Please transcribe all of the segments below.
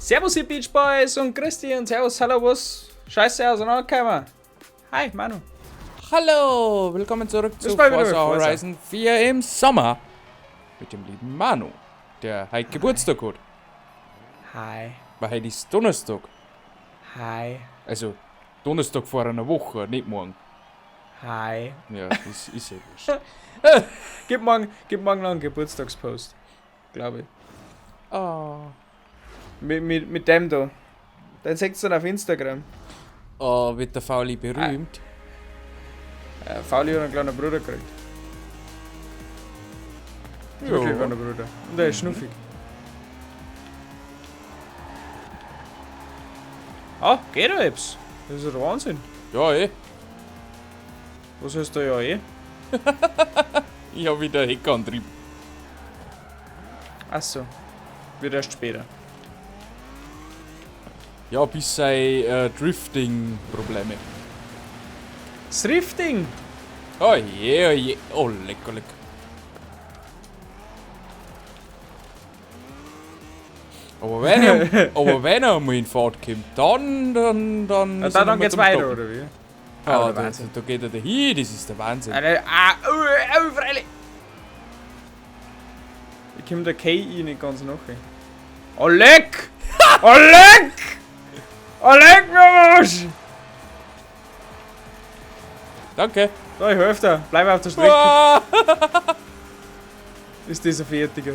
Servus ihr Beach Boys und Christi und Servus, hallo, was? Scheiße auseinandergekommen. Hi, Manu. Hallo, willkommen zurück zu mal wieder Forza bei Forza. Horizon 4 im Sommer. Mit dem lieben Manu, der heute Geburtstag hat. Hi. Weil heute ist Donnerstag. Hi. Also Donnerstag vor einer Woche, nicht morgen. Hi. Ja, das ist ja wurscht. Gib morgen noch einen Geburtstagspost. Glaube ich. Oh. Mit dem da. Den seht ihr dann auf Instagram. Oh, wird der Fauli berühmt? Fauli hat einen kleinen Bruder gekriegt. Wirklich Ja. kleiner Bruder. Und er ist schnuffig. Ah, geht ja etwas. Das ist ja der Wahnsinn. Ja, eh. Was heißt da ja eh? Ich hab wieder Heckantrieb. Achso. Wird erst später. Ja, bis sei Drifting-Probleme. Thrifting! Oh je, oh je. Oh, lecker, lecker. Aber wenn er einmal in Fahrt kommt, dann Ja, ist er dann nicht mehr geht's zum weiter, Stoppen. oder wie? Ja, Ah, der da, Wahnsinn. da geht er dahin, das ist der Wahnsinn. Ah, oh, oh, freilich! Ich komm der KI nicht ganz nach. Oh, leck! Oh, leck! Oh, leck mir am Arsch! Danke. Da, ich helf dir. Bleib auf der Strecke. Ah! Ist das ein Fertiger?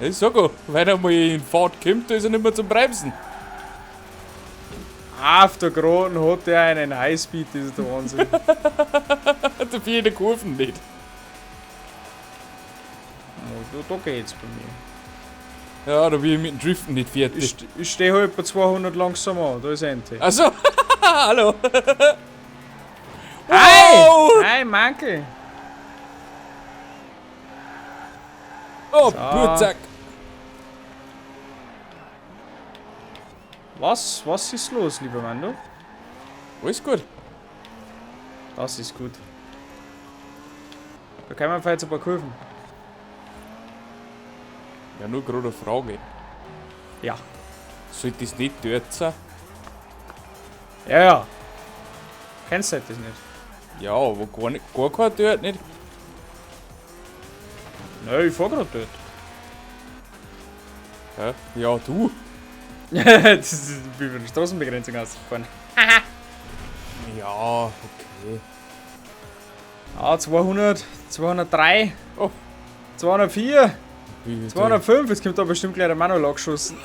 Ich sag auch, wenn er mal in Fahrt kommt, da ist er nicht mehr zum Bremsen. Auf der Geraden hat der einen Highspeed, das ist der Wahnsinn. Da vier der Kurven nicht. Oh, da geht's bei mir. Ja, da bin ich mit dem Driften nicht fertig. Ich stehe halt bei 200 langsam an, da ist Ende. Achso, hallo. Hi! Wow! Hi, Mankel! Oh, So. Blutsack. Was ist los, lieber Mando? Alles gut. Das ist gut. Da können wir jetzt ein paar Kurven. Ja, nur gerade eine Frage. Ja. Sollte das nicht dort sein? Ja, ja. Kennst du das nicht? Ja, aber gar, nicht, gar kein dort nicht. Nein, ich fahr grad dort. Hä? Ja, du. Das ist wie bei der Straßenbegrenzung ausgefahren. Ja, okay. Ah, 200, 203, Oh. 204, Wie, 205. Jetzt kommt da bestimmt gleich der Manuel angeschossen.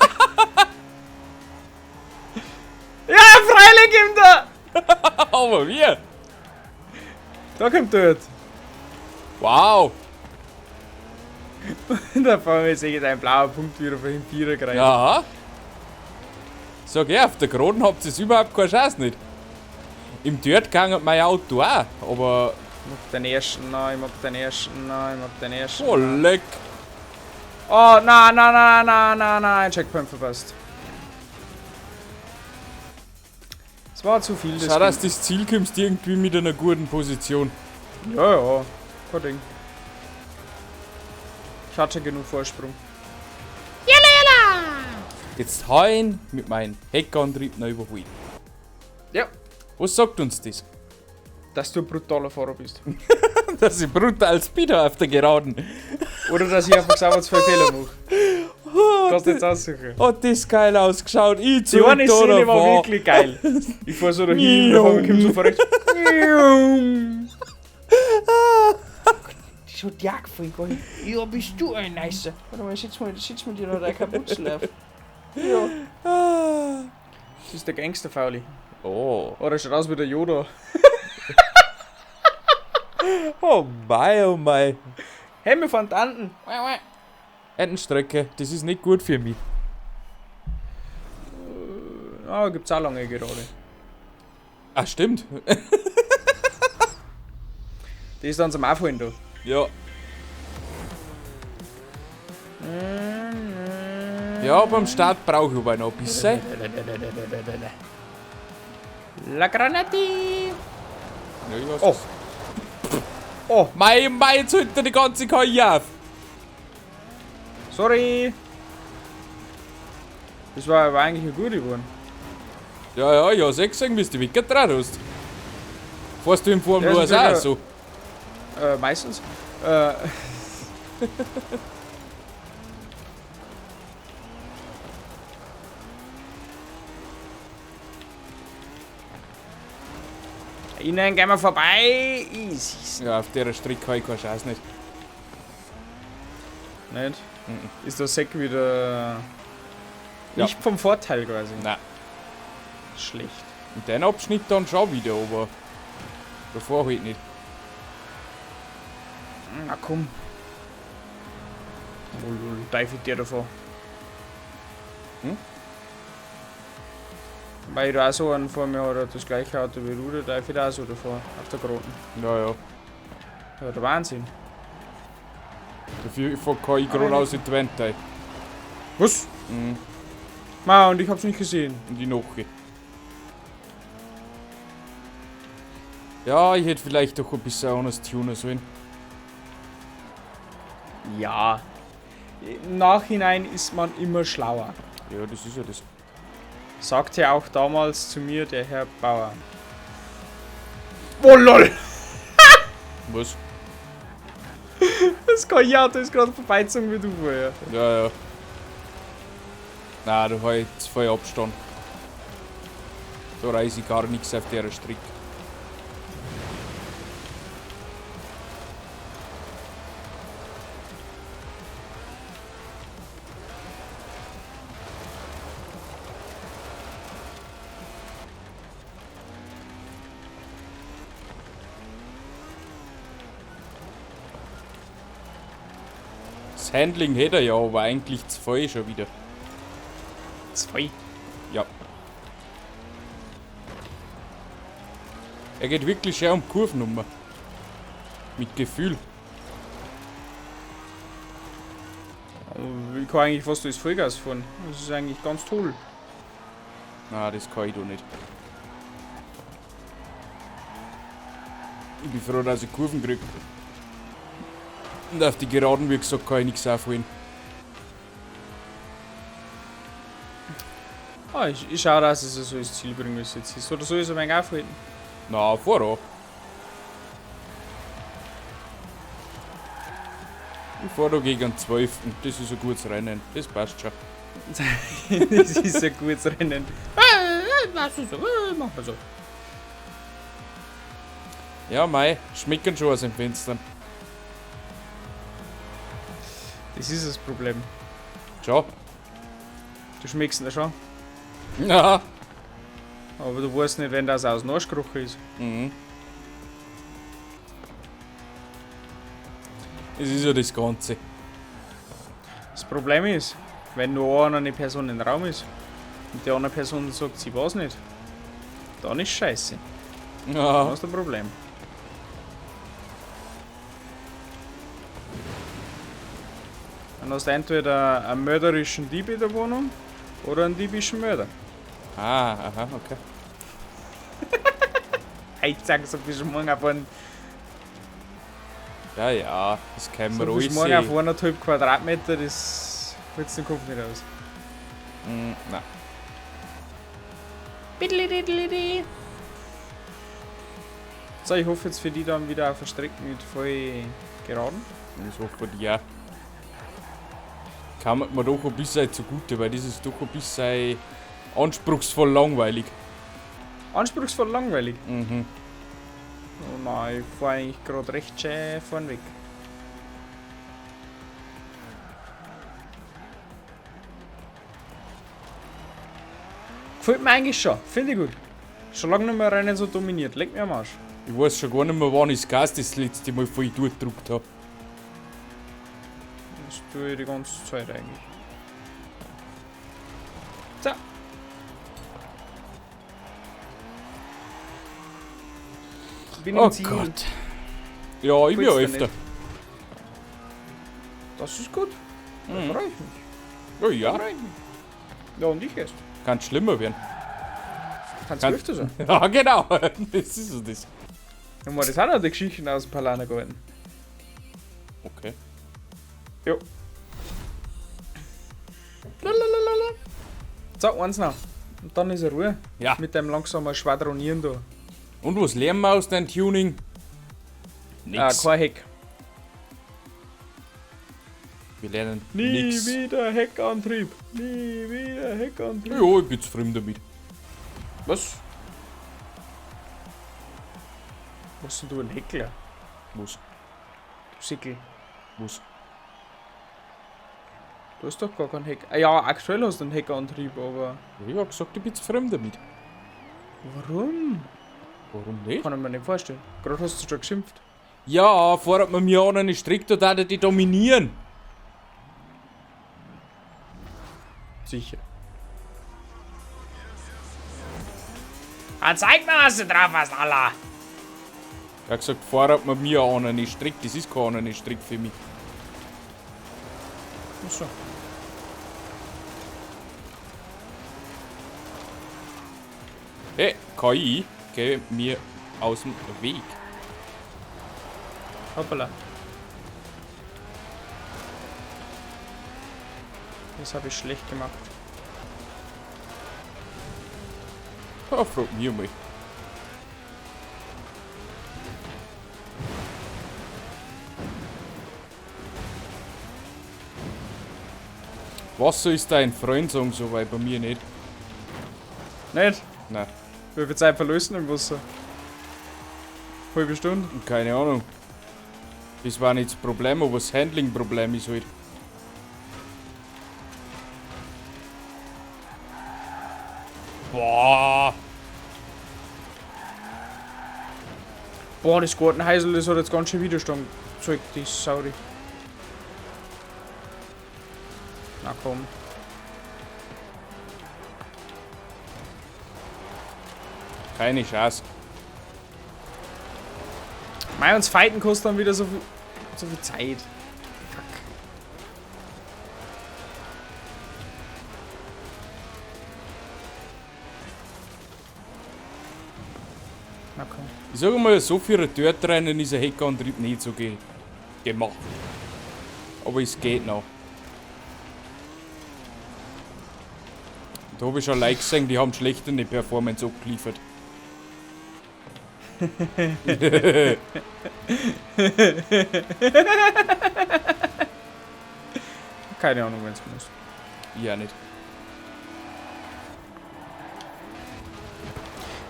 Ja, freilich kommt er! Aber wir. Da kommt dort. Wow. Da fahren wir jetzt ein blauer Punkt wieder von dem Viererkreis. Ja. Sag ich, auf der Geraden habt ihr überhaupt keine Chance nicht. Im Dirt ging mein Auto auch, aber. Ich mag den ersten, nein, ich mag den ersten, nein, ich mag den ersten. Oh, leck. Oh, nein, nein, nein, nein, nein, nein, Checkpoint verpasst. Es war zu viel. Schau, dass du das Ziel kommst irgendwie mit einer guten Position. Ja, ja, kein Ding. Ich hatte schon genug Vorsprung. Jetzt hau ich ihn mit meinem Heckantrieb noch überholen. Ja. Was sagt uns das? Dass du ein brutaler Fahrer bist. Dass ich brutal Speed auf der Geraden. Oder dass ich einfach sauber zu viel Fehler mache. Kannst du jetzt aussuchen. Hat das geil ausgeschaut. Ich Die zu eine Szene war fahr. wirklich geil. Ich fahr so dahin und auf einmal kommt so verrückt. Das hat dir auch gefallen, gell? Ja, bist du ein Nicer. Warte mal, sitz mal dir noch deine Kapuze auf. Ja. Das ist der Gangster-Fauli. Oh. Oh, der schaut aus wie der Yoda. Oh mei, oh mei. Hey, wir fahren Tanten. Entenstrecke, das ist nicht gut für mich. Ah, gibt's auch lange gerade. Ah, stimmt. Die ist dann zum Aufholen da. Ja. Ja, beim Start brauche ich aber noch ein bisschen. La Granati! Ja, ich weiß Oh. Oh, Mei, mei, jetzt holt er die ganze KI auf. sorry. Das war aber eigentlich eine gute geworden. Ja, ja, ich hab's eh gesehen, wie du dich weggedreht hast. Fährst du im Formel Ja, 1 ist auch natürlich so? Meistens. Innen gehen wir vorbei. Easy. Ja, auf der Strecke habe ich keine Chance nicht. Nicht? Mhm. Ist der Sack wieder Ja. nicht vom Vorteil quasi. Nein. Schlecht. Und den Abschnitt dann schon wieder, aber davor halt nicht. Na komm. Oh lol, Teufel dir davor. Hm? Weil ich da auch so einen vor mir oder das gleiche Auto wie du, der Teufel auch so davor, auf der Groten. Ja, ja. Ja, der Wahnsinn. Dafür kann ich geradeaus in die Wand rein. Was? Mhm. Ma, und ich hab's nicht gesehen. In die Noche. Ja, ich hätte vielleicht doch ein bisschen anders tunen sollen. Ja. Im Nachhinein ist man immer schlauer. Ja, das ist ja das. Sagte auch damals zu mir der Herr Bauer. Oh lol! Was? Das KI-Auto ist gerade vorbeizogen wie du vorher. Ja, ja. Nein, da habe ich zu viel Abstand. Da reiß ich gar nichts auf der Strecke. Das Handling hätte er ja, aber eigentlich zu viel schon wieder. Zwei. Ja. Er geht wirklich schön um Kurvennummer. Mit Gefühl. Aber ich kann eigentlich fast durchs Vollgas fahren. Das ist eigentlich ganz toll. Na, das kann ich doch nicht. Ich bin froh, dass ich Kurven krieg. Und auf die Geraden, wie gesagt, kann ich nichts aufholen. Ah, ich schaue, dass ich es so ins Ziel bringe, wie es jetzt ist. Oder soll ich es ein wenig aufhalten? Na, fahr an. Ich fahr da gegen den 12. Das ist ein gutes Rennen. Das passt schon. Das ist ein gutes Rennen. Was ist so? Machen wir so. Ja, mei, schmecken schon aus dem Fenster. Das ist das Problem. Ciao. Du schmeckst ihn schon. Ja. Aber du weißt nicht, wenn das aus dem Arsch gekrochen ist. Mhm. Es ist ja das Ganze. Das Problem ist, wenn nur eine Person im Raum ist und die andere Person sagt, sie weiß nicht, dann ist scheiße. Ja. Das ist das Problem. Dann hast du entweder einen mörderischen Dieb in der Wohnung oder einen diebischen Mörder. Ah, aha, okay. Ich sag so viel morgen auf einen, Ja, ja, das können wir so ruhig viel morgen auf sehen. 1,5 Quadratmeter, das holst den Kopf nicht aus. Mm, nein. So, ich hoffe jetzt für die dann wieder auf der Strecke mit voll geraden. Das hoffe ich auch. Kam mir doch ein bisschen zugute, weil das ist doch ein bisschen anspruchsvoll langweilig. Anspruchsvoll langweilig. Mhm. Oh nein, ich fahr eigentlich gerade recht schön vorn weg. Gefällt mir eigentlich schon, finde ich gut. Schon lange nicht mehr Rennen so dominiert, leck mir am Arsch. Ich weiß schon gar nicht mehr, wann ich das Gas das letzte Mal voll durchgedrückt habe. Das tue ich die ganze Zeit eigentlich. So. Bin im Oh Ziel. Gott. Ja, ich bin ja Gefällt's dir öfter. Das ist gut. Da Mhm. freue ich mich. Ja, ja. Da freu ich mich. Ja, und ich erst. Kann schlimmer werden. Kannst Kann- du öfter sein. Ja, genau. Das ist so das. Ja, das hat auch die Geschichten aus dem Palanergarten. Okay. Jo. Lalalala. So, eins noch. Und dann ist er Ruhe. Ja. Mit dem langsamen Schwadronieren da. Und was lernen wir aus deinem Tuning? Nix. Ah, kein Heck. Wir lernen Nie nix. wieder Heckantrieb. Nie wieder Heckantrieb. Ja, ich bin zufrieden damit. Was? Was denn du ein Heckler? Was? Du Sickel. Was? Du hast doch gar keinen Heck. Ah, ja, aktuell hast du einen Heckantrieb, aber. Ja, ich hab gesagt, ich bin zufrieden damit. Warum? Warum nicht? Kann ich mir nicht vorstellen. Gerade hast du schon geschimpft. Ja, fahrt man mir an eine Strick, da darf die dominieren. Sicher. Ah, zeig mal, was du drauf hast, Allah! Er hat gesagt, fahrt man mir an eine Strick, das ist kein eine Strick für mich. Achso. Hey, KI, geh mir aus dem Weg. Hoppala. Das habe ich schlecht gemacht. Ja, frag mich mal. Wasser ist dein Freund, sagen so, weil bei mir nicht. Nicht? Nein, Wie viel Zeit verlösen im Wasser? Halbe Stunde? keine Ahnung. Das war nicht das Problem, aber das Handling-Problem ist halt. Boah! Boah, das Gartenhäusl, das hat jetzt ganz schön Widerstand gezeigt, die Sauri. Na komm. Keine Chance. Mei, uns fighten kostet dann wieder so viel Zeit. Fuck. Na komm. Ich sage mal, so für ein Dirt-Rennen ist ein Heckantrieb nicht so gemacht. Aber es geht noch. Da habe ich schon Leute gesehen, die haben schlechtere Performance abgeliefert. Keine Ahnung, wenn's muss. Ich auch nicht.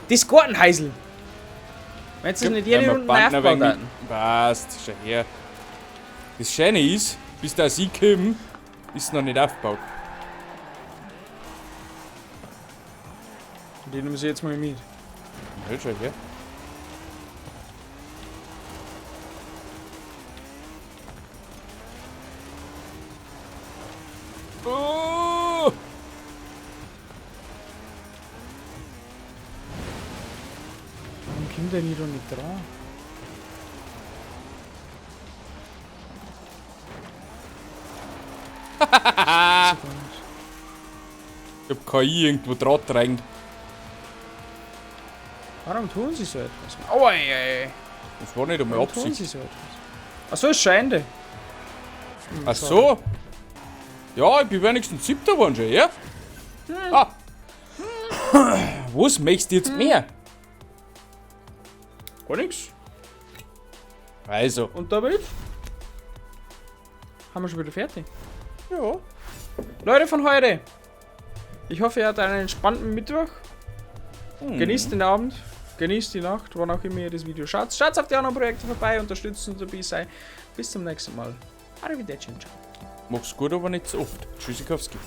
Das Gartenhäusl! Wenn sie nicht jede Runde aufgebaut hätten. Passt, schau her. Das Schöne ist, bis da sie kommen, ist es noch nicht aufgebaut. Die nehmen sie jetzt mal mit. Ja, schau her. Oh! Warum kommt der hier doch nicht dran? Ich hab KI irgendwo dran gedrängt. Warum tun sie so etwas? Oh, ey, ey. Das war nicht einmal Warum tun Absicht. sie so etwas? Achso, ist schon Ende. Ach so. Ja, ich bin wenigstens Siebter geworden schon, ja? Ah. Was möchtest du jetzt mehr? Gar nichts. Also. Und damit haben wir schon wieder fertig. Ja. Leute von heute, ich hoffe, ihr hattet einen entspannten Mittwoch. Genießt den Abend, genießt die Nacht, wann auch immer ihr das Video schaut. Schaut auf die anderen Projekte vorbei, unterstützt uns dabei sei. Bis zum nächsten Mal. Arrivederci und ciao. Mach's gut, aber nicht zu oft. Tschüssikowski.